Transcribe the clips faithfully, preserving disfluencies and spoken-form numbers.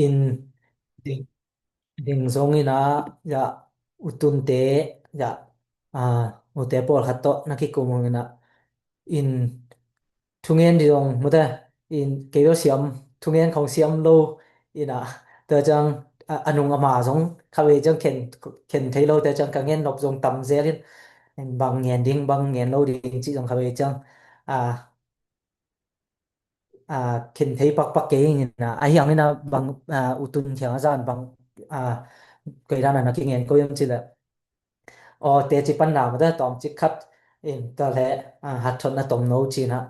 in ding, ding zong ina, ya, utunte, ya, a, ute pawlkhat tawh na kikum ina, in thungen ding zong mute, in kei bel siam, thungen khong siam lo ina, tua ciang a, a nung ama zong khavei ciang khen, khen thei lo, tua ciang ka ngen nop zong tam zel in, in bang ngen ding, bang ngen lo ding cih zong khavei ciang a, a, khen thei pakpak kei ina, a hiang ina bang, a, utun khiang a zan bang, a, kei dan a na kingen ko yam cih leh aw, teci pan na mate tawm cik khat in tua le, a, hat thot na tom no cina.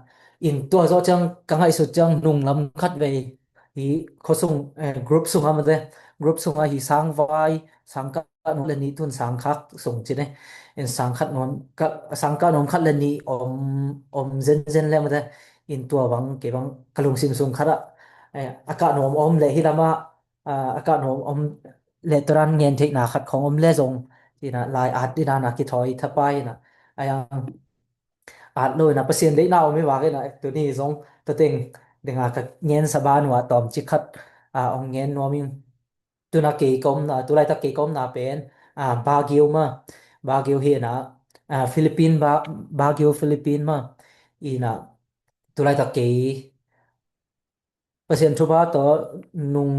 In tua zawh ciang ka ngaihsut ciang nung lam khat vei hi khuasung, eh, group sung a mate, group sung a hi sang vai, sang ka nuam le nih tun sang khak sung cine. In sang khat nuam ka, sang ka nuam khat le nih om, om zen zen le mate. In tua bang, kei bang ka lungsim sung khat ah, eh, a ka nuam om le hi lam ah, a, a ka nuam om le tua dan ngen theihna khat khong om le zong, ina lai at ina na kithawi thapai ina, a yang at lo ina Pasian deihna om i vak ina tuni zong tua teng dinga ka ngen sa ban uh a tawm cik khat, a, ong ngen nuam ing. Tuna kei ka omna, tulaitak kei ka omna pen, a, Baguio ma, Baguio hi ina, a, Philippine ba, Baguio Philippine ma, ina tulaitak kei Pasian thupha tawh nung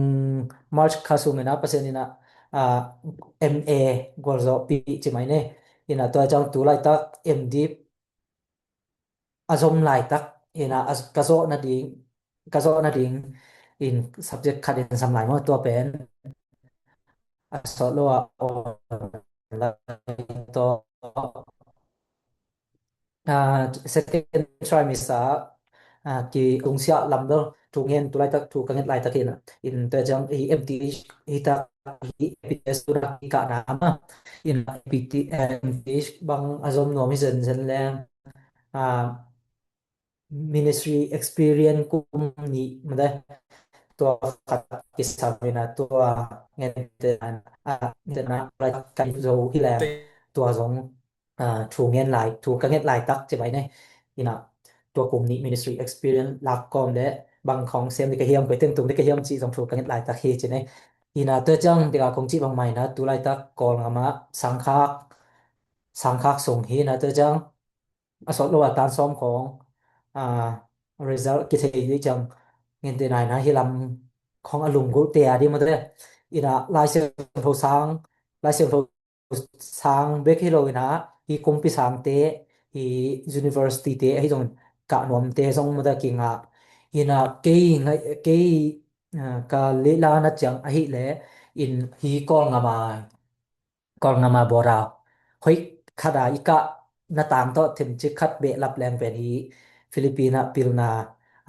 March kha sung ina Pasian ina, a, M A gualzawhpih ci mai ne. Ina tua ciang tulaitak M Div a zom laitak ina a, ka zawh nading, ka zawh nading in subject khat in sam lai maw, tua pen a sawt lo a online tawh, ah, second trimester, ah, ki ungsiah lam bel thu ngen, tulaitak thu ka nget laitak hi ina. In tua ciang hi M Th hi tak hi, A P T S tu dak hi kah na ma. In A P T, eh, M Th bang a zom nuam hi zenzen leng, ah, ministry experience kum nih mate, tua khat kisam ina tua ngen te na, a, te na lai kai zo hi le tua zong, a, thu ngen lai, thu ka nget laitak ci mai ne. Ina tua kum nih ministry experience lak kawm le bang khong sem ding ka hiam, koi teng tung ding ka hiam ci zong thu ka nget laitak hi ci ne. Ina tua ciang ding a kong ci bang mai na tulaitak Kawlngam a sangkhak, sangkhak sung hi ina tua ciang a sawt lo a tan sawm khong, a, result kithei dih ciang ngen te nai na hi lam khong a lunggulh te a dih mate. Ina Lai Siangtho sang, Lai Siangtho sang bek hi lo ina hi kumpi sang te, hi university te ahi zong ka nuam te zong mate kinga. Ina kei ngai, kei, a, ka lila na ciang ahi le in hi Kawlngam a Kawlngam a border hoih khat a i kah na tang tawh themcik khat behlap leng pen hi Philippine ah pilna,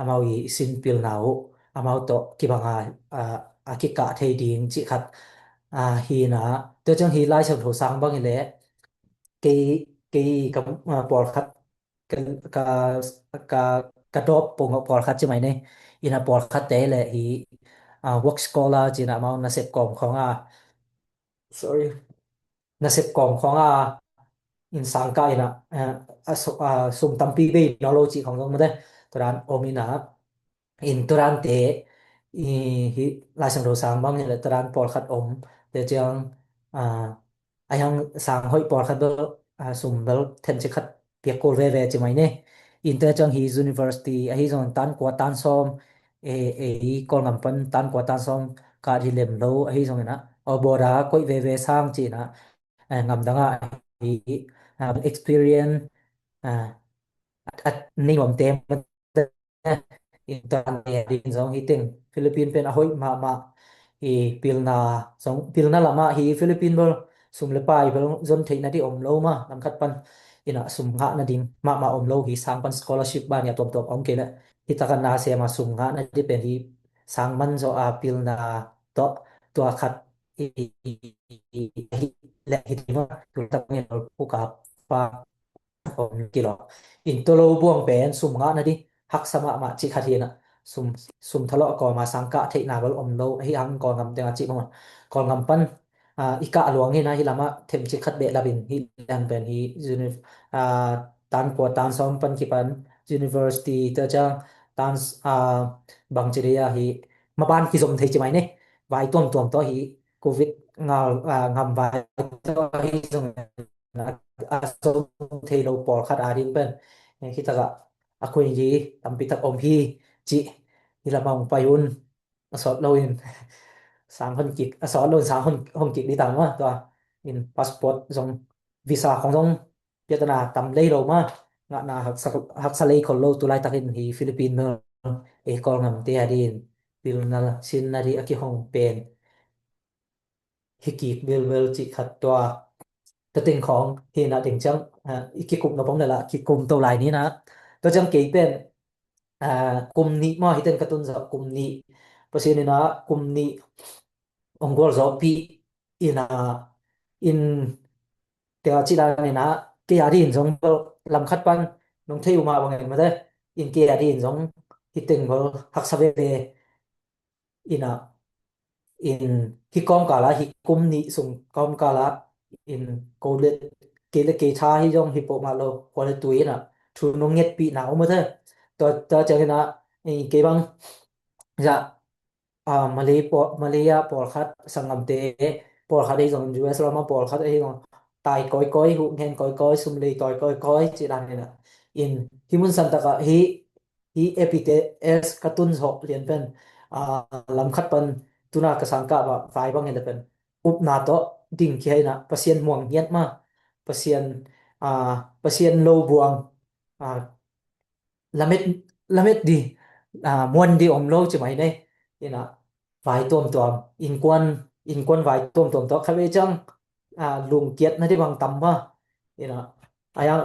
amau i sin pilna uh amau tawh kibang a, a, a kikah thei ding cih khat, a, hi na. Tua ciang hi Lai Siangtho sang bang hi le kei, kei ka, a, pawlkhat ka, ka, ka, ka dawp pongah pawlkhat ci mai ne. Ina pawlkhat te le hi, a, work scholar cina amau nasep kawm khong a, sorry, nasep kawm khong a in sang ka ina, eh, a su-, a sum tampi bei no lo cih khong zong mate. Tua dan om ina in tua dan te i hi Lai Siangtho sang bang hi le tua dan pawlkhat om te ciang, a, a hiang sang hoih pawlkhat bel, a, sum bel themcik khat piak kul veve ci mai ne. In tua ciang hi university ahi zong tan kua tan sawm, e, e, i Kawlngam pan tan kua tan sawm ka hi lem lo ahi zong ina, aw, border koih veve sang ci ina, eh, ngamdang ah hi, ah, experience, ah, at, at nei nuam te, in tan te din zong hi teng Philippine pen a hoih mahmah hi pilna, zong pilna lamah hi Philippine bel sum le pai bel zon theih nading om lo ma, lam khat pan ina sum ngah nading mahmah om lo hi, sang pan scholarship ban ya tuamtuam om kei le hi taka na sema sum ngah nading pen hi sang man zo a pilna tawh tua khat i, i, i, i, le hi ti ma, tu tak ngen lo pu ka pa om kilo. In tua lo buang pen sum ngah nading haksa mahmah cih khat hi na. Sum, sum thalawh kawma sang kah theihna bel om lo ahi ang Kawlngam teng a cih bang. Kawlngam pan, a, i kah luang hi na hi lam ah themcik khat behlap in hi leng pen hi uni-, a, tan kua tan sawm pan kipan university tua ciang tan, a, bang ci dei a hi maban kizom thei ci mai ne. vai tuamtuam tawh hi, covid ngal, ah, ngam vai tawh hi zong a, a zong thei lo pawlkhat ading pen, eh, hi takah a khuini tampi tak om hi, cih hi lamah hong pai un. A sawt loin sang hon kik, a sawt loin sang hon, hon kik dih ta maw, tua in passport zong, visa khong zong piatana tam lei lo mah, ngahna haksa, haksa lei khol lo. Tulaitakin hi Philippine mel ei Kawlngamte adin pilna sinna dih a kihong pen hi kik bilbel cih khat tua. Tua teng khong hi na, teng ciang, ah, i kikum na bang le la kikum to lai ni na. Tua ciang kei pen, ah, kum nih maw, hi teng ka tun zawh kum nih. Pasian in a kum nih hong gualzawhpih in a, in tia cih dan in a, kei a din zong bel lam khat pan nong thei uh mah bangin mate, in kei a din zong hi teng bel haksa veve in a, in hi kawmkal ah, hi kum nih sung kawmkal ah in ko le, kei le kei tha hi zong hi pawh mah lo, khua le tui in a thu nong ngetpih na um mate. Tua, tua ciang in a, in kei bang zah, ah, Malay paw-, Malay ah pawlkhat, sanggamte pawlkhat ahi zong, U S lam ah pawlkhat ahi zong, tai kawikawi, huh ngen kawikawi, sum lei tawi kawikawi cih dan in a, in hi mun san takah hi, hi A P T S ka tun zawh lian pen, ah, lam khat pan tuna ka sangkah vai bang hi le pen upna tawh ding khia in a, Pasian muang ngiat mah, Pasian, ah, Pasian lo buang, ah, lamet, lamet di, ah, muan di om lo ci mai nei. In a, vai tuamtuam, innkuan, innkuan vai tuamtuam tawh kha ve ciang, ah, lungkiat na di bang tam mah. In a, a yang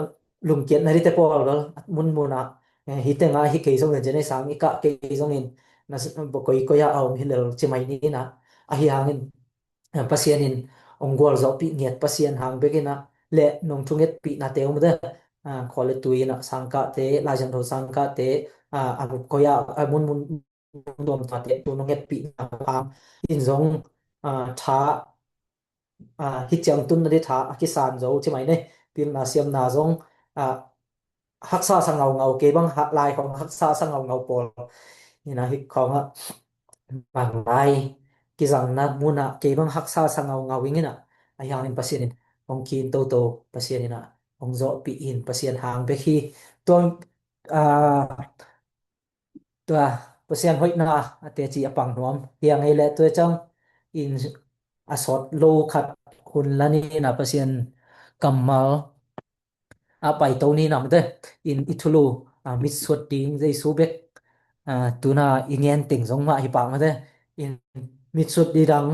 lungkiat na di te pawl bel munmun ah, eh, hi teng ah hi kei zong in, ci nei, sang i kah kei zong in, na s-, koi koi ah a om hi lel ci mai ni in a. Ahi hangin, ah, Pasian in hong gualzawhpih ngiat Pasian hang bek in a, le nong thungetpih na te om de, ah, khua le tui in a sangkahte, Lai Siangtho sangkahte, ah, a koi ah, a munmun tuamtuamte thu nong ngetpih na hang in zong, ah, tha, ah, hi ciang tun na di tha a kisan zo ci mai nei, pilna siamna zong, ah, haksa sa ngaungau, kei bang ha-, lai khong haksa sa ngaungau pawl. Ina hi khong ah bang lai kizangna mun ah kei bang haksa sa ngaungau ing in a, ahi hangin Pasian in hong khin toto, Pasian in a hong zawhpih in, Pasian hang bek hi. Tua, ah, tua Pasian hoihna a teci a pang nuam hi a ngei le tua ciang in a sawt lo khat hun la ni na, Pasian kammal a paito ni na mate, in i thulu, ah, mitsuat ding Jesu bek, ah, tuna i ngen teng zong mah hi pak mate, in mitsuat ding dang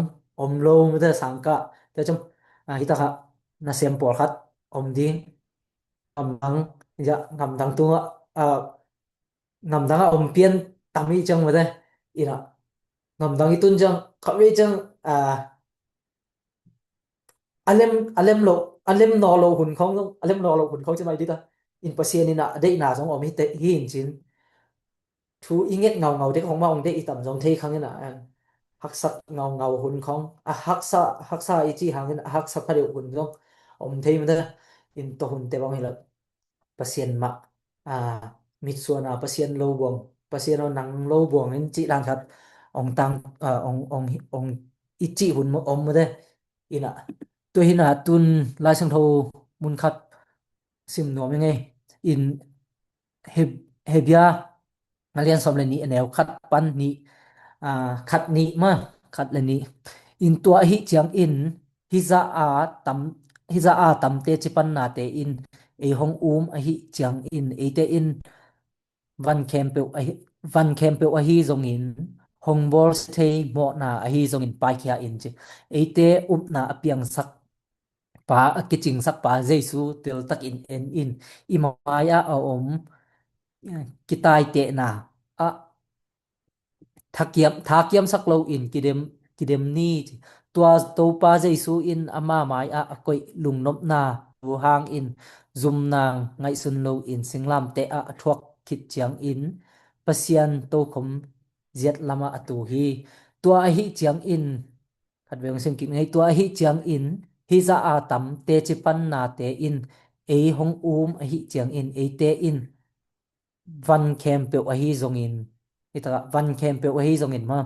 om lo mate, sangkah te ciang, ah, hi takah nasem pawlkhat om ding, ngamdang, ya, ngamdang tungah, ah, ngamdang a om pian tam i ciang mate, ina ngamdang i tun ciang, kha ve ciang, ah, a lem, a lem lo, a lem naw lo hun khong, a lem naw lo hun khong ci mai dita. In Pasian in a deihna zong om hi te, hi in cin. Thu i nget ngaungau dek khong mah hong deih i tam zong thei khang in a, ah, haksak ngaungau hun khong, a haksa, haksa i ci hangin a haksa pha deuh hun zong om thei mate, in tua hun te bang hi lo. Pasian mah, ah, mitsuan a, Pasian lo buang, Pasian aw nang lo buang in cih dan khat ong tang, ah, ong, ong, ong i cih hun om mate. Ina, tua hi na tun Lai Siangtho mun khat sim nuam i ngei. In Heb-, Hebia a lian sawm le nih, a neu khat pan nih, ah, khat nih mah, khat le nih. In tua ahi ciangin, hizah a tam, hizah a tamte ci panna te in ei hong um ahi ciangin, eite in van khempeuh ahi, van khempeuh ahi zongin, hong bawlsia thei mawhna ahi zongin paikhia in ci. Eite upna a piangsak pa, a kicingsak pa Jesu teltakin en in, i mai-ah a om, eh, kitaitehna ah thakiam, thakiamsak loin kidem, kidem ni. Tua Topa Jesu in ama mai-ah a koih lungnopna thu hangin zumna ngaihsun loin singlamteh ah a thuak khit ciangin Pasian tokhom ziat lamah a tu hi. Tua ahi ciangin, khat vei hong sim kik ngei, tua ahi ciangin hizah a tam teci panna te in ei hong um ahi ciangin eite in van khempeuh ahi zongin, hi takah van khempeuh ahi zongin mah,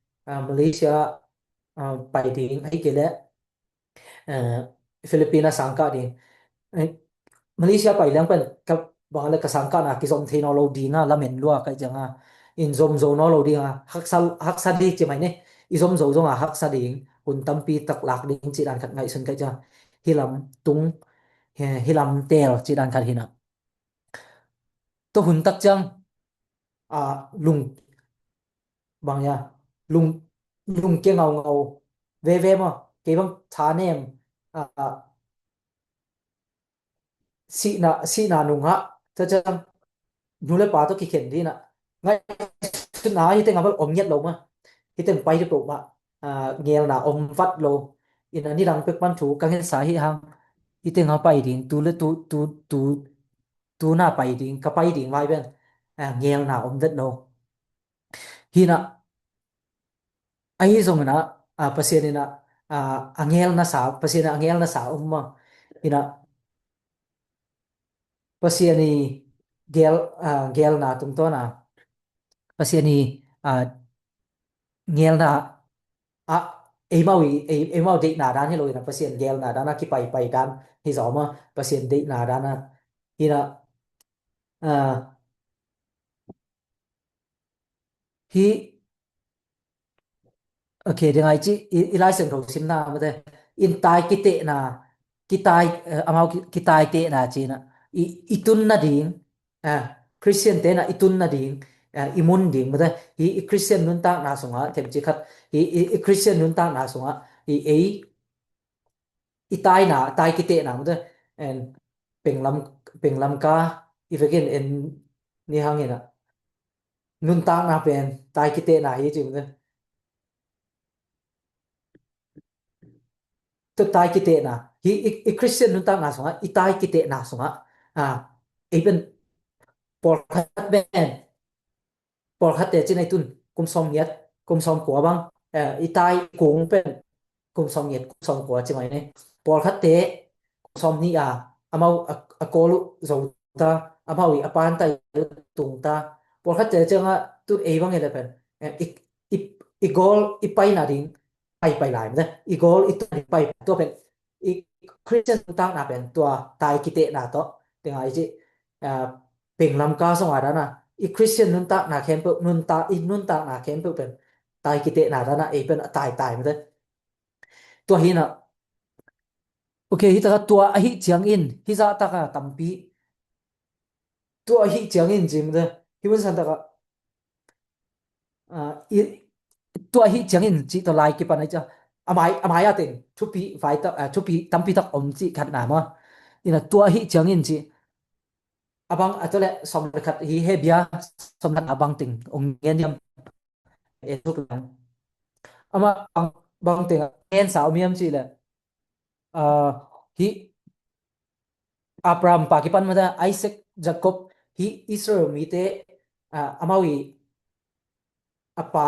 ah, Malaysia, ah, pai ding, ahih kei leh, eh, Philippines a sangkah ding. Eh, Malaysia pai liang pen ka bang le ka sangkahna kizom thei nawn lo ding a, lamen lua ka hih ciang a, in zom zo nawn lo ding a, haksa, haksa ding ci mai ni. I zom zo zong a haksa ding, hun tampi tak lak ding cih dan khat ngaihsun ka hih ciang a, hih lam tung, eh, hih lam teel cih dan khat hi na. Tua hun tak ciang, ah, lung, bang ia, lung, lungkia ngaungau veve maw, kei bang thanem, ah, sihna, sihna nungah, tua ciang nu le pa tawh kikhen ding a, ngaihsutna hih teng a bel om ngiat lo maw, hih teng pai ding peuhmah, ah, ngelna om vat lo. Ina nidang pek pan thu ka ngetsa hi hang, hih teng a pai ding, tu le tu, tu, tu, tu na pai ding, ka pai ding vai pen, ah, ngelna om vet lo. Hi na, ahi zongin a, ah, Pasian in a, ah, a ngelna sa, Pasian in a ngelna sa om maw. Hi na, Pasian i gel, ah, gelna tungtawn a, Pasian i, ah, ngelna, ah, eimau i, ei, eimau deihna dan hi lo in a, Pasian gelna dan a kipaipai dan hi zaw maw, Pasian deihna dan a. Hi na, ah, hi, ok, ding ai ci, i, i Lai Siangtho simna mate, in tai kitehna, kitai, eh, amau ki-, kitai tehna ci na, i, i tun nading, eh, Christian te na i tun nading, eh, i mun ding mate, hi, i Christian nuntakna sungah, themci khat, hi, i, i Christian nuntakna sungah, i, ei, i taina, tai kitehna mate, en, penglam, penglam ka, i vekin en ni hang ina. Nuntakna pen, tai kitehna hi ci mate. Tua tai kitehna, hi, i, i Christian nuntakna sungah, i tai kitehna sungah, ah, ei pen, pawlkhat pen, pawlkhatte ci na i tun, kum sawm ngiat, kum sawm kua bang, eh, i tai kung pen, kum sawm ngiat, kum sawm kua ci mai ni. Pawlkhatte, kum sawm nih a, amau a, a kawl uh zo ta, amau i a pan tai uh tung ta. Pawlkhatte ciang a tun ei bang i le pen, eh, i, i, i gawl, i paina ding, pai pai lai mate. I gawl, i tai pai tua pen, i Christian nuntakna pen, tua tai kitehna tawh, teng ai ci, ah, penglam ka song a dan a, i Christian nuntakna khempeuh, nunta, i nuntakna khempeuh pen, tai kitehna dan a, ei pen, a tai tai mate. Tua hi na, ok, hi taka tua ahi ciangin, hi zah taka tampi, tua ahi ciangin ci mate, hi mun san taka, ah, i, tua ahi ciangin ci tua lai kipan ai cia. Amai, amai a teng, thupi, vai ta, ah, thupi, tampi tak om ci khat na maw. Ina tua ahi ciangin ci. Abang, a tua le, sawm le khat hi Hebia, sawm le khat abang teng, ong ngen hiam. E tuk lang. Ama, bang, bang teng, ngen sa om hiam ci le. Ah, hi, Abraham pa kipan mate, Isaac, Jacob, hi Israel mite, ah, amau i, a pa,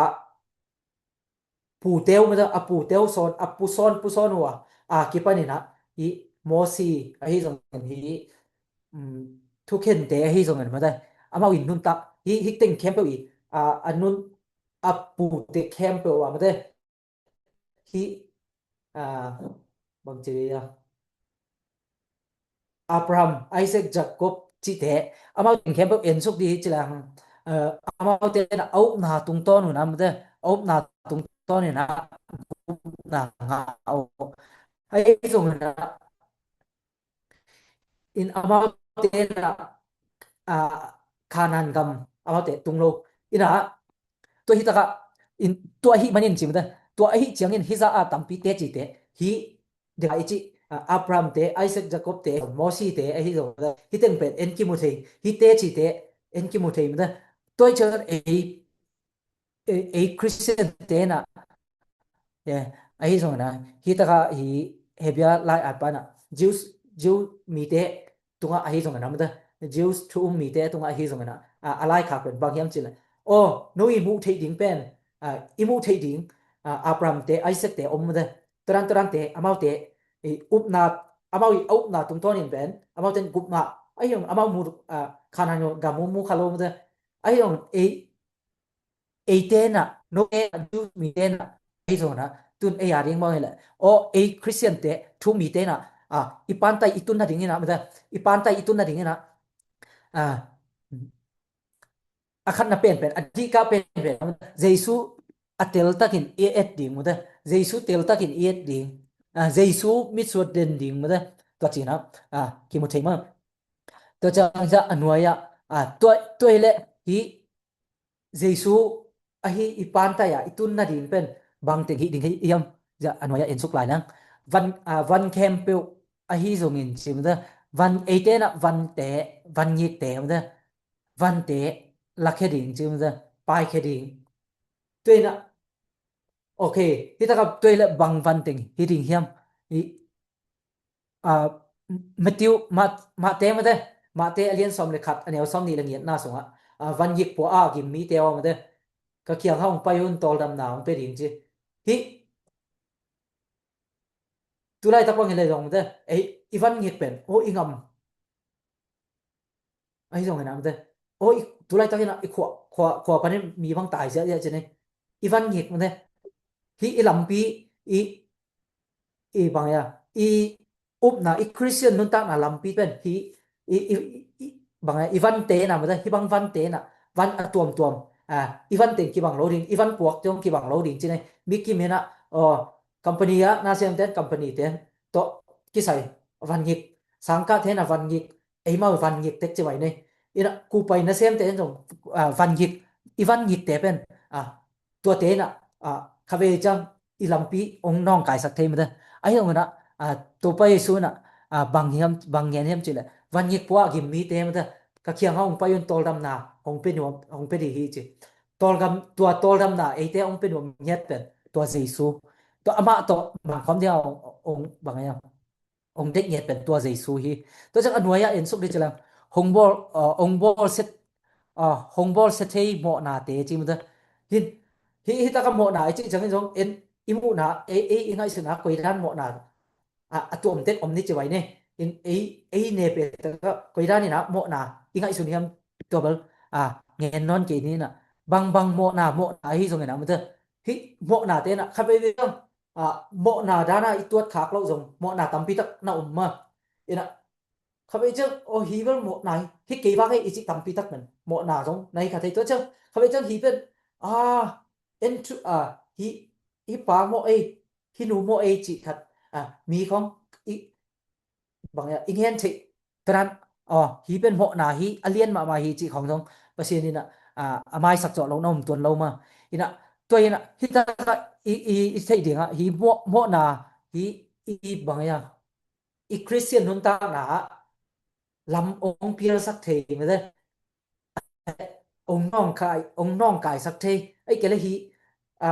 puteu mate, a puteu sawn, a pusawn, pusawn uh a, a kipan ina, hi Mosi, ahi zongin hi, um, thukhente, ahi zongin mate, amau i nuntak, hi, hi teng khempeuh i, a, a nun, a pute khempeuh a mate, hi, ah, bang ci dia. Abraham, Isaac, Jacob cite, amau teng khempeuh ensuk di hi ci lang, eh, amau te na a upna tungtawn uh na mate, a upna tungtawn in ah gupna ngah uh. Ahi zongin ah in amaute in ah, ah, Kanaan gam amaute tung lo. In ah tua hi takah in tua ahi manin ci mate, tua ahi ciangin hih zah a tampi tecite, hih dingah i cih, ah, Abraham te, Isaac, Jacob te, Mosi te ahi zong mate, hih teng pen en kimu thei, hih tecite en kimu thei mate. Tua hi ciangin ei, ei, ei Christian te in ah, yeah, ahi zongin ah hih takah hih Hebia lai-at pan ah Jews, Jew mite tungah ahi zongin ah mate, Jews thu um mite tungah ahi zongin ah, a, a laikhak pen bang hiam cih leh, aw, no i muh theih ding pen, a, i muh theih ding, a, Abraham te, Isaac te om mate, tua dan tua dante, amaute i upna, amau i a upna tungtawn in pen amaute in gupna, ahi zong amau mu, a, Kanaan gam mu, mu kha lo mate, ahi zong ei, eite in ah, no, Jew mite in ah, ei zong in ah, tun ei a ding mawh hi leh, aw, ei Christian te, thu um mite in ah, a, i pantai i tun nading in ah mate, i pantai i tun nading in ah, a, a khatna penpen, a dihkah penpen, Jesu a teltakin i et ding mate, Jesu teltakin i et ding, a, Jesu mitsuat den ding mate, tua ci-in ah, a, kimu thei mah. Tua ciang zah a nuai ah, a, tua, tua hi leh hih Jesu ahi i pantai ah i tun nading pen bangteng hih ding hiam, zah a nuai ah en suk lai leng. Van, a, van khempeuh ahi zongin ci mate, van, eite in ah vante, van ngikte mate, vante lakhia ding ci mate, paikhia ding. Tua in ah, ok, hih takah tua hi leh bang vanteng hi ding hiam? I, a, Matthew, Mat-, Mate mate, Mate a lian sawm le khat, a neu sawm nih le giatna sungah, a, van ngik pua a gim mite aw mate, ka kiangah hong pai un, tawldamna hong pia ding ci. Hih, tu laitak bang hi leh zong mate, ei, i van ngik pen, aw, i ngam. Ahi zongin ah mate, aw, i, tu laitak in ah i khua, khua, khua panin mi bang tai ziahziah ci-in ah, i van ngik mate, hih i lampi, i, i bang ia, i upna, i Christian nuntakna lampi pen hih, i, i, i, i bang ia, i vante in ah mate, hih bang vante in ah, van a tuamtuam, a, i vante in kibang lo ding, i van puakte hong kibang lo ding ci-in ah, mi kim in ah, aw, company ah na semte in, company te in tawh kisai van ngik, sangkahte in ah van ngik, eimau van ngik tek ci vai ni. In ah kupai nasemte in zong, a, van ngik, i van ngikte pen, a, tuate in ah, a, khavei ciang i lampi hong nawngkaisak thei mate. Ahi zongin ah, a, Topa Jesu in ah, a, bang hiam, bang ngen hiam cih leh, van ngik pua a gim mite mate, ka kiangah hong pai un, tawldamna hong pia nuam, hong pia ding hi ci. Tawlgam, tua tawldamna eite hong pia nuam ngiat pen tua Jesu. Tua amah tawh bang khawm ding a hong, hong bang ia, hong deih ngiat pen tua Jesu hi. Tua ciang a nuai ah en suk dih ci leng, hong bawl, a, hong bawlsia, a, hong bawlsia thei mawhnate ci mate. Hin, hih, hih takah mawhna i cih ciangin zong en, i muhna, ei, ei i ngaihsutna koi dan mawhna, a, a tuamtek om ni ci vai ni. In ei, ei ne peuh takah koi dan in ah mawhna i ngaihsun hiam, tua bel, a, ngen nawn kei ni in ah. Bangbang mawhna, mawhna ahi zongin ah mate, hih mawhnate in ah khatvei vei zong, a, mawhna dan a i tuat khak loh zong mawhna tampi tak na om mah. In ah khatvei ciang, aw, hih bel mawhna hi, hih kei vang ei i cih tampi tak pen mawhna zong na hi kha thei. Tua ciang khatvei ciang hih pen, a, en thu, a, hih, hih pa mawh ei, hih nu mawh ei cih khat, a, mi khawng i, bang ia, i ngen theih, tua dan, aw, hih pen mawhna hi, a lian mahmah hi cih khawng zong Pasian in ah, a, a maisak zawh loh na om tuan lo mah. In ah tua in ah hih takah i, i, i theih ding ah hih mawh, mawhna hi, i, i bang ia, i Christian nuntakna ah lam hong pialsak thei mate, hong nawngkai, hong nawngkaisak thei, ei kei leh hih, a,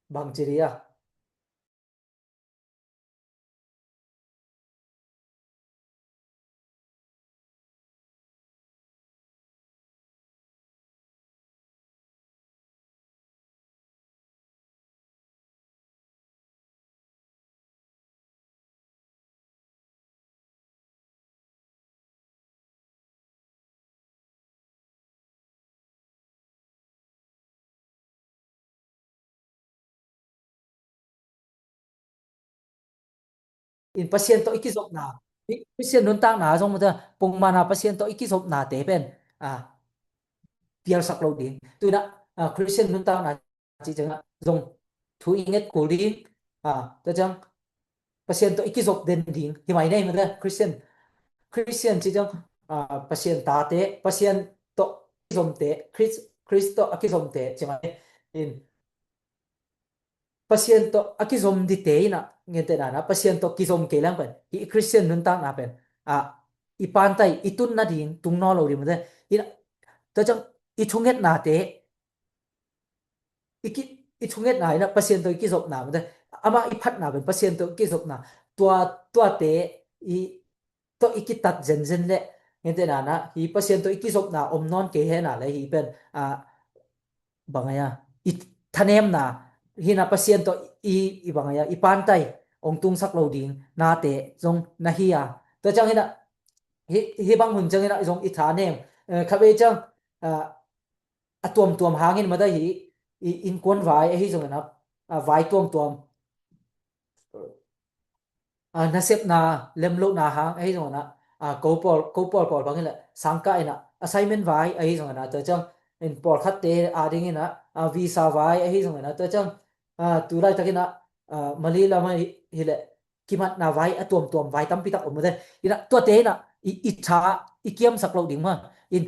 bang ci dih a, in Pasian tawh i kizopna, i, Christian nuntakna zong mate, pongmana Pasian tawh i kizopnate pen, a, pialsak lo ding. Tu in ah, a, Christian nuntakna cih ciangah zong thu i nget kul ding. A, tua ciang Pasian tawh i kizop den ding hi mai nei mate, Christian. Christian cih ciang, a, Pasian tate, Pasian tawh kizomte, Khrist, Khrist tawh a kizomte ci mai in. Pasian tawh a kizom dite inah, gentehna inah Pasian tawh kizom kei leng pen, hih i Christian nuntakna pen, a, i pantai, i tun nading tung nawn lo ding mate. Inah, tua ciang i thungetnate, i ki, i thungetna inah Pasian tawh i kizopna mate. Amah i phatna pen Pasian tawh i kizopna. Tua, tuate i tawh i kitat zenzen leh, gentehna inah, hih Pasian tawh i kizopna om nawn kei hena le hih pen, a, bang a, i thanemna, hih inah Pasian tawh i, i bang a, i pantai ong tungsak lo ding nate zong na hi a. Tua ciang hih inah, hih, hih bang hun ciang inah zong i thanem, eh, khatvei ciang, a, a tuamtuam hangin mate hih, i innkuan vai ahi zong inah, a, vai tuamtuam, a, nasepna lemlohna hang ahi zong inah, a, ko pawl, ko pawl pawl bang hileh sangkah inah assignment vai ahi zong inah, tua ciang in pawlkhatte ading inah, a, visa vai ahi zong inah, tua ciang, a, tu laitak inah, a, Malay lam ahi, hileh kimatna vai a tuamtuam vai tampi tak om mate. Inah tuate inah i, i tha, i kiamsak lo ding mah. In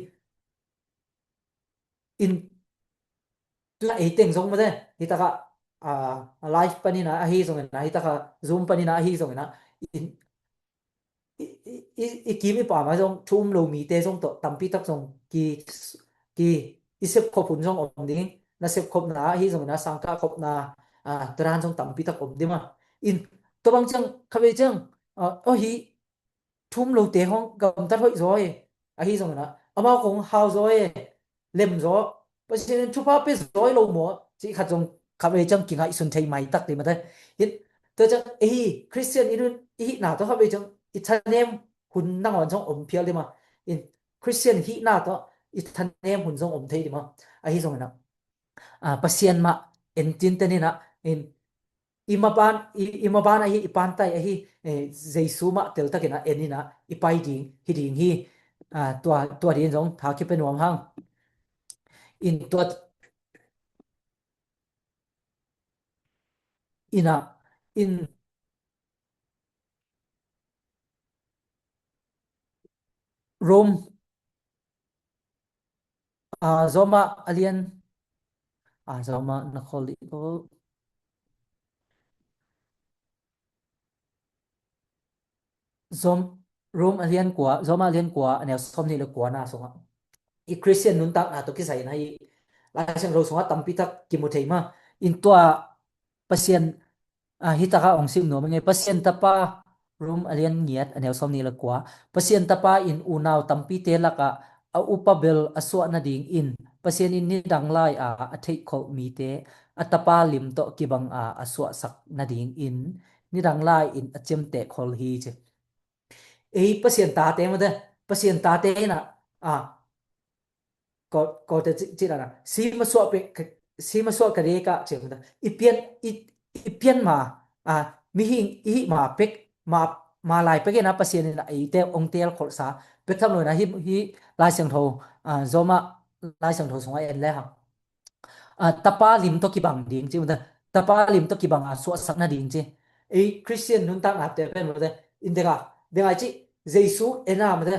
in, tu inah ei teng zong mate, hih takah, a, live panin ah ahi zong inah, hih takah Zoom panin ah ahi zong inah, in, i, i, i, i kim i pam ah zong thu um lo mite zong tawh tampi tak zong ki, ki, i sepkhop hun zong om ding, na sepkhopna ahi zong inah, sangkah khopna, a, tua dan zong tampi tak om ding mah. In, tua bang ciang, khatvei ciang, a, aw hih thu um lote hong gamtat hoih zaw e, ahi zong inah, amau kong hau zaw e, lem zaw, Pasian in thupha pia zaw e lo maw, cih khat zong khatvei ciang kingaihsun thei mai tak ding mate. Hih, tua ciang, ei, Christian i nun, i hihna tawh khatvei ciang i thanem hun nangawn zong om phial ding mah. In, Christian hihna tawh i thanem hun zong om thei ding mah. Ahi zong inah, a, Pasian mah en tinten inah, in, i maban, i, i maban ahi, i pantai ahi, eh, Jesu mah teltak inah en inah i pai ding hi ding hi. A, tua, tua ding zong tha kipia nuam hang. In tua inah, in Rome, a, Roma a lian, a, Roma na khol dih ko. Rom, Rom a lian kua, Roma a lian kua, a neu sawmnih le kuana sungah i Christian nuntakna tawh kisai na hi, Lai Siangtho sungah tampi tak kimu thei mah. In tua Pasian, a, hih takah hong sim nuam ing ei, Pasian Tapa, Rom a lian giat, a neu sawmnih le kua, Pasian Tapa in unau tampite lakah a upa bel a suah nadingin Pasian in nidang lai-a a theihkholh mite a Tapa lim tawh kibang a a suahsak nadingin nidang lai-in a ciamteh khol hi ci. Ei Pasian tate mate, Pasian tate inah, a, ko, kote ci, ci dana, si masuah pe, si masuah ka deka ci mate. I pian, i, i pian ma, a, mihing i hih ma pek, ma, ma lai pek inah Pasian inah eite hong telkholhsa. Pek tham lo inah hih, hih Lai Siangtho, a, Roma Lai Siangtho sungah en le hang. A, Tapa lim tawh kibang ding ci mate. Tapa lim tawh kibang a suahsak nading ci. Ei Christian nuntaknate pen mate, in deka, deka ci, Jesu en a mate,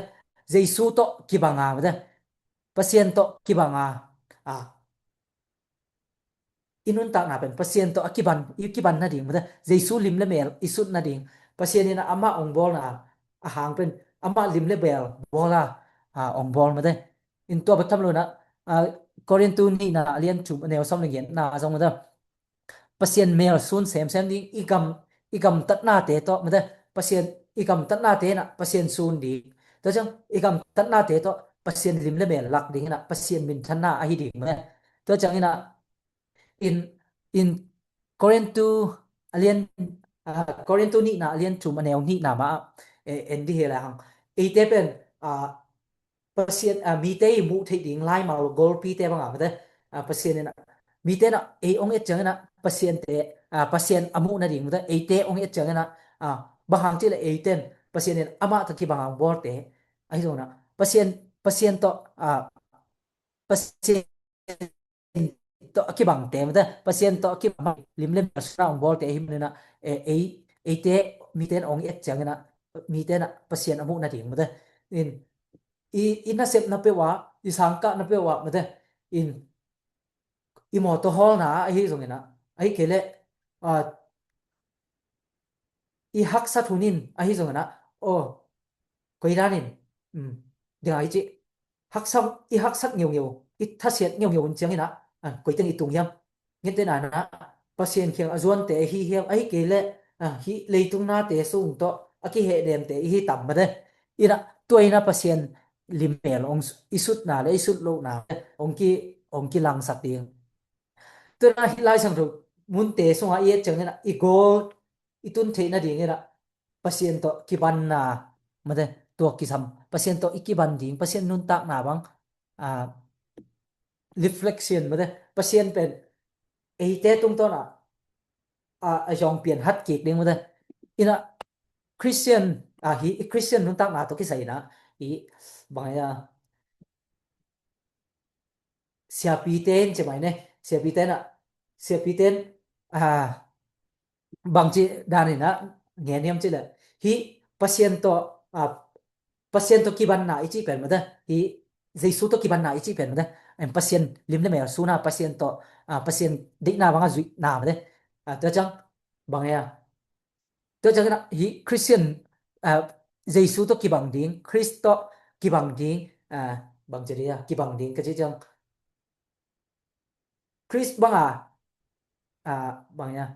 Jesu tawh kibang a mate, Pasian tawh kibang a, a, i nuntakna pen Pasian tawh a kiban, i kiban nading mate, Jesu lim le mel i sut nading, Pasian inah amah hong bawlna a hang pen amah lim le mel bawl a, a, hong bawl mate. In tua bek tham lo inah, a, Korintu nihna a lian thum a neu sawm le giatna zong mate, Pasian mel sun semsem ding, i gam, i gamtatnate tawh mate, Pasian, i gamtatnate inah Pasian sun ding. Tua ciang i gamtatnate tawh Pasian lim le mel lak ding inah Pasian minthanna ahi ding mate. Tua ciang inah in, in Korintu a lian, a, Korintu nihna a lian thum a neu nihna mah, e, en dih hi le hang. Eite pen, a, Pasian, a, mite i muh theih ding laimal golpite banga mate, a, Pasian inah, mite inah ei hong et ciang inah Pasian te, a, Pasian a muh nading mate, eite hong et ciang inah, a, bang hang cih le eite in Pasian in amah tawh kibang a hong bawlte ahi zong inah Pasian, Pasian tawh, a, Pasian tawh a kibangte mate, Pasian tawh a kibang lim le mel suna ong bawlte ahi maninah, eh, ei, eite mite in ong et cianginah mite inah Pasian a muh nading mate. In, i, i nasepna peuh ah, i sangkahna peuh ah mate, in, i mawtaw hawlna ahi zonginah, ahi kei leh, ah, i haksat hun in ahi zonginah, aw, koi danin, um, dinga i cih, haksa, i haksat ngeungeu, i thasiat ngeungeu hun cianginah, ah, koi teng i tung hiam? Ngetena inah Pasian kiang a zuante ahi hiam, ahi kei leh, ah, hih leitung nate sung tawh a kihehdemte i hi tam mate. Inah tua inah Pasian lim mel ong s-, i sutna le i sut lohna ong ki, ong kilangsak ding. Tua inah hih Lai Siangtho munte sungah i et cianginah i goal, i tun theih nadinginah Pasian tawh kibanna mate, tua kisam, Pasian tawh i kiban ding, Pasian nuntakna bang, ah, reflection mate, Pasian pen eite tungtawnah, ah, a zong pian hat kik ding mate. Inah Christian, ah, hi, i Christian nuntakna tawh kisai inah, i bang a, siapite in ci mai ne, siapite inah, siapite in, ah, bangci daninah ngen hiam cih leh, hih Pasian tawh, ah, Pasian tawh kibanna i cih pen mate, hih Jesu tawh kibanna i cih pen mate, em, Pasian lim le mel suna Pasian tawh, ah, Pasian deihna bangah zuihna mate. Ah, tua ciang bang e a, tua ciang inah hih Christian, ah, Jesu tawh kibang ding, Khrist tawh kibang ding, ah, bangci dih a kibang ding ka cih ciang Khrist banga, ah, bang e a,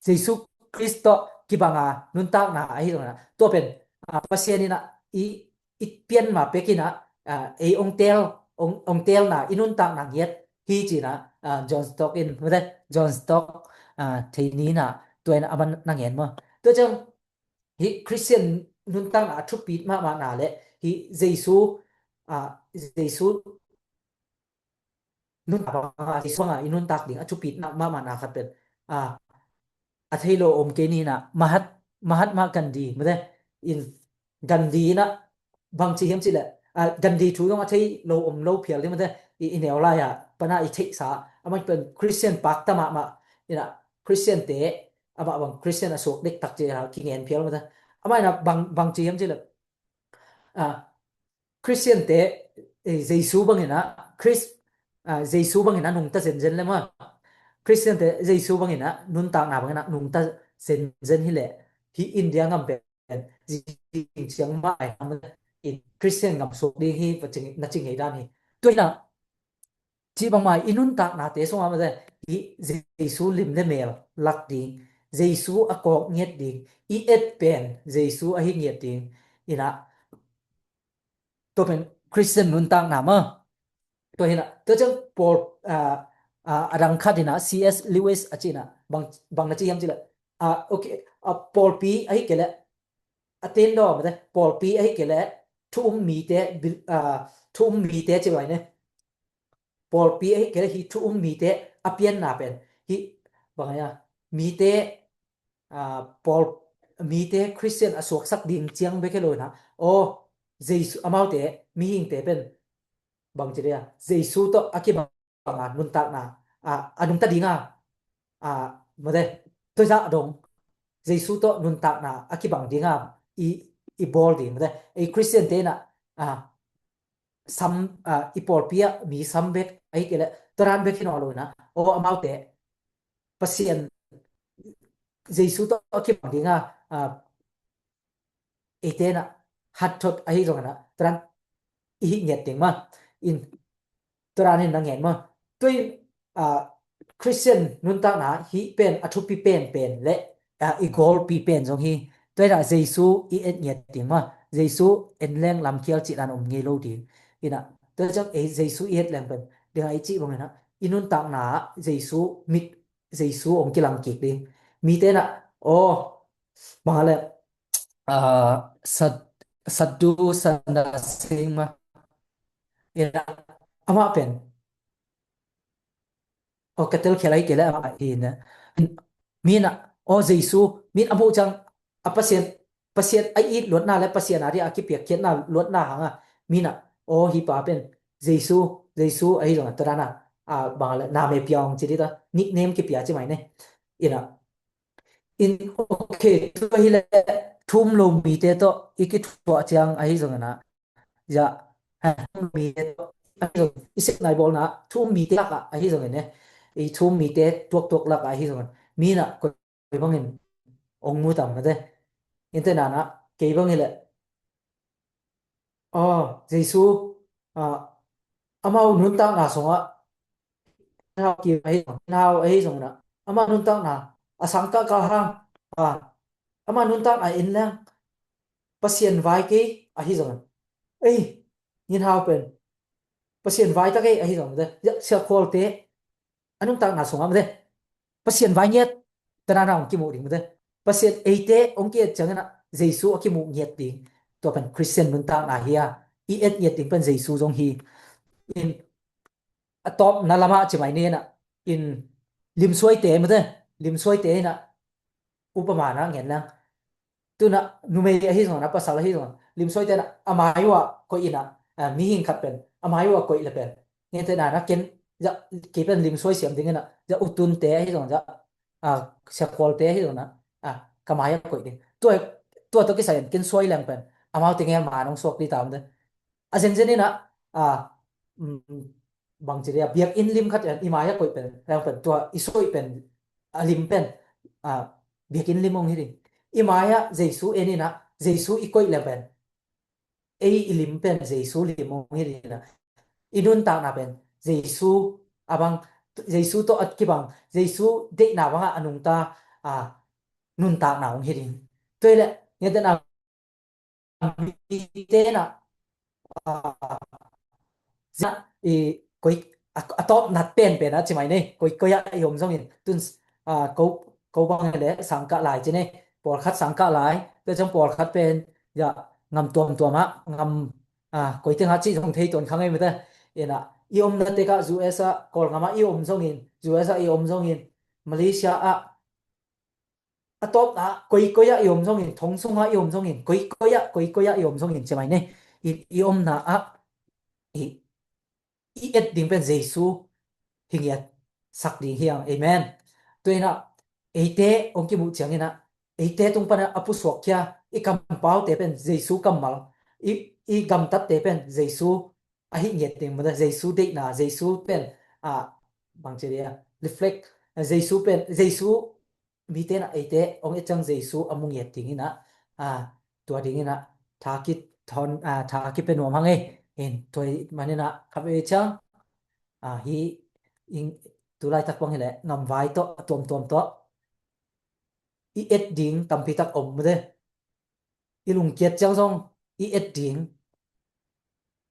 Jesu Khrist tawh kibanga nuntakna ahi zonginah, tua pen, ah, Pasian inah i, i pian ma pek inah, ah, ei ong tel, ong, ong telna, i nuntakna ngiat hi cinah, ah, John Stott in mate, John Stott, ah, thei ni inah tua inah a man na ngen maw. Tua ciang hih Christian nuntakna a thupit mahmahna le hih Jesu, ah, Jesu nuntak banga, Jesu banga i nuntak ding a thupit mahmahna khat pen, ah, a thei lo om kei ni inah Mahat, Mahatma Gandhi mate, in Gandhi inah bangci hiam cih leh, ah, Gandhi thu zong a thei lo om lo phial ding mate, i, i neu lai-ah pana i theihsa, amah pen Christian pakta mahmah inah Christian te, amah bang Christian a suak dektak ci a kingen phial mate. Amah inah bang, bangci hiam cih leh, ah, Christian te, eh, Jesu banginah, Khrist, ah, Jesu banginah nungta zenzen le maw. Christian te Jesu banginah nuntakna banginah nungta zenzen hileh hih India ngam pen zing ciang mah ai ham in Christian ngam suak ding hi va cing, na ci ngei dan hi. Tua inah cih bangmah i nuntaknate sungah mate, hih Jesu lim le mel lak ding, Jesu a kawk ngiat ding, i et pen Jesu ahi ngiat ding inah, tua pen Christian nuntakna maw. Tua hinah, tua ciang Paul, ah, ah, a dang khat hinah, C S Lewis a ci inah, bang, bang na ci hiam cih leh, ah, okay, ah, pawlpi ahi kei leh, a tendaw mate, pawlpi ahi kei leh thu um mite, bil-, ah, thu um mite ci vai ne. Pawlpi ahi kei leh hih thu um mite a pianna pen hih bang a, mite, ah, pawl, mite Christian a suaksak ding ciang bek hi lo inah, aw, Jesu, amaute, mihingte pen bangci dih a, Jesu tawh a kibang a nuntakna, ah, a nungta ding a, ah, mate, tua zah dong Jesu tawh nuntakna a kibang ding a i, i bawl ding mate, ei Christian te inah, ah, sam, ah, i pawlpi ah mi sam bek ahi kei leh tua dan bek hi nawn lo inah, aw, amaute Pasian Jesu tawh a kibang ding a, ah, eite inah hat thot ahi zong inah tua dan i hih ngiat ding mah in, tua dan in na ngen mah. Tua in, ah, Christian nuntakna hih pen a thupi penpen le, ah, i gawlpi pen zong hi. Tua inah Jesu i et ngiat ding mah. Jesu en leng lamkhial cih dan om ngei lo ding. Inah tua ciang ei Jesu i et leng pen ding a i cih bang inah i nuntakna ah Jesu mit, Jesu ong kilang kik ding. Mite inah, aw, bang a le, ah, Sad-, Saddu Sanda Singh mah. Inah, amah pen. Aw, ka telkhial ahi kei leh amah hi inah. Mi inah, aw, Jesu, mi in a muh ciang a Pasian, Pasian a it luatna le Pasian a dih a kipiakkhiatna luatna hangah mi inah, aw, hih pa pen Jesu Jesu ahi zong a, tua dan a, a, bang a le, name pia ong ci dih ta, nickname kipia ci mai ne. Ina, in, okay, tua hi le, thum lo mite tawh i kithuah ciang ahi zong ina, ya, ha, thum lo mite tawh, ahi zong, i sep nai bawlna, thum mite lak a, ahi zong ina, i thum mite tuaktuak lak a, ahi zong ina, mi na, koi bangin ong mu tam na te. Inte nana, kei bangin le, oh, Jesu, ah, amau nuntakna sungah, hau ki ahi, hau ahi zong na, amau nuntakna, a sang ka ka hang, ah, amau nuntakna in leng, Pasian vai kei ahi zong na. Ei, nin hau pen, Pasian vai ta kei ahi zong na te. Ya, sia khual te, a nuntakna sungah ma te. Pasian vai ngiat, tana na ong kimuh ding ma te. Pasian eite ong ki-et ciangin a Jesu a kimuh ngiat ding. Tua pen Christian nuntakna hi a, i et ngiat ding pen Jesu zong hi. In a tawpna lamah ci mai ni ina, in limsuaite ma te, limsuaite ina, upama na ngen lang. Tuna numei ahi zong na, pasal ahi zong na, limsuaite na, a mai uah koih ina, a, mihing khat pen, a mai uah koih le pen. Ngen te na na ken, ya, kei pen limsuai siam ding ina, ya, utunte ahi zong, ya, a, siakhualte ahi zong na, a, ka mai a koih ding. Tua, tua tawh kisai in ken suai leng pen, amau te ngen ma nong suak dih tam te. A zenzen ina, a, mm, bang ci dia, biakinn lim khat in i mai a koih pen, leng pen, tua i suaih pen, a lim pen, a, biakinn lim ong hi ding. I mai a Jesu en ina, Jesu i koih leng pen, ei i lim pen, Jesu lim ong hi ding ina. I nuntakna pen, Jesu a bang, Jesu tawh a kibang, Jesu deihna bangah a nungta, a, nuntakna ong hi ding. Tua hi le, ngen te na, mite na, ah, zia, i, koi, a, a tawpna penpen a ci mai nei, koi, koi ah i om zongin, tun, ah, ko, ko bang le sangkah lai ci nei, pawlkhat sangkah lai, tua ciang pawlkhat pen, ya, ngam tuamtuam ah, ngam, ah, koi teng ah ci zong thei tuan kha ngei mite, ina, i omna tek ah U S ah, Kawlngam ah i om zongin, U S ah i om zongin, Malaysia ah, a tawpna ah, koi, koi ah i om zongin, thong sungah i om zongin, koi, koi ah, koi, koi ah i om zongin, ci mai nei. I, i omna ah, i, i et ding pen Jesu hi ngiat sak ding hi ang. Amen. Tua ina, eite ong kimuh ciang ina, eite tung pana a pusuak khia, i kampaute pen Jesu kammal, i, i gamtatte pen Jesu ahi ngiat ding, mada Jesu deihna, Jesu pen, a, bang ci dia, reflect, Jesu pen, Jesu mite na eite ong et ciang Jesu a mu ngiat ding ina, a, tua ding ina, tha ki thon, a, tha ki pe nuam hang ei, in tua man ina, kap ei ciang, a, hi, ing, tu laitak bang hi le, ngamvai tawh, a tuamtuam tawh, i et ding, tampi tak om made. I lungkiat ciang zong, i et ding,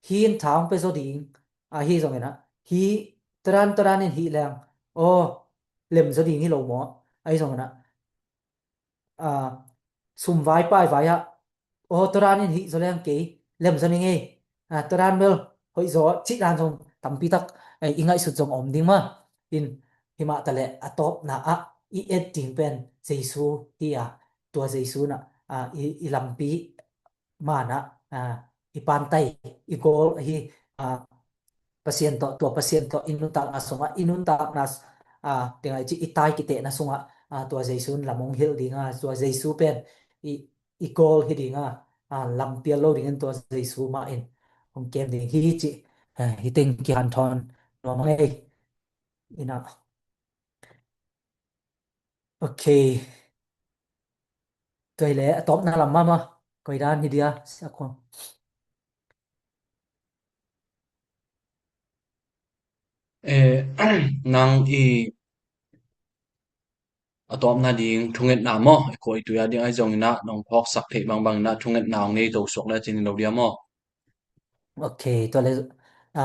hi in tha ong pe zaw ding, a hi zong ina, hi tadan tadan in hi leng, aw, lem zaw ding hi lo maw, a hi zong ina, a, sum vai pai vai ah, aw, tadan in hi zaw leng kei, lem zaw ning ei, a, tadan bel, hoih zaw, cih dan zong, tampi tak, eh, i ngaihsut zong om ding ma, in, hi mah ta le, a tawpna ah, i et ding pen, Jesu hi a, tua Jesu na, a, i, i lampi, man ah, a, i pantai, i goal ahi, a, Pasian tawh, tua Pasian tawh, i nuntakna sungah, i nuntakna, a, tengah i ci, i tai kitehna sungah, a, tua Jesu in lam ong hilh ding a, tua Jesu pen, i, i goal hi ding a, a, lam pial lo ding in tua Jesu mah in, ong kem ding hi ci, a, hi teng kihanthawn nuam hang ei. Ina. Ok. Tua hi le, a tawpna lam mama. Koi dan hi dia, sia khuang. Eh, nang i a tawpna ding thungetna maw? I koi tuya ding ai zong ina, nong phawksak theih bangbang ina, thungetna ong nei to suak le cin lo dia maw? Ok, tua le,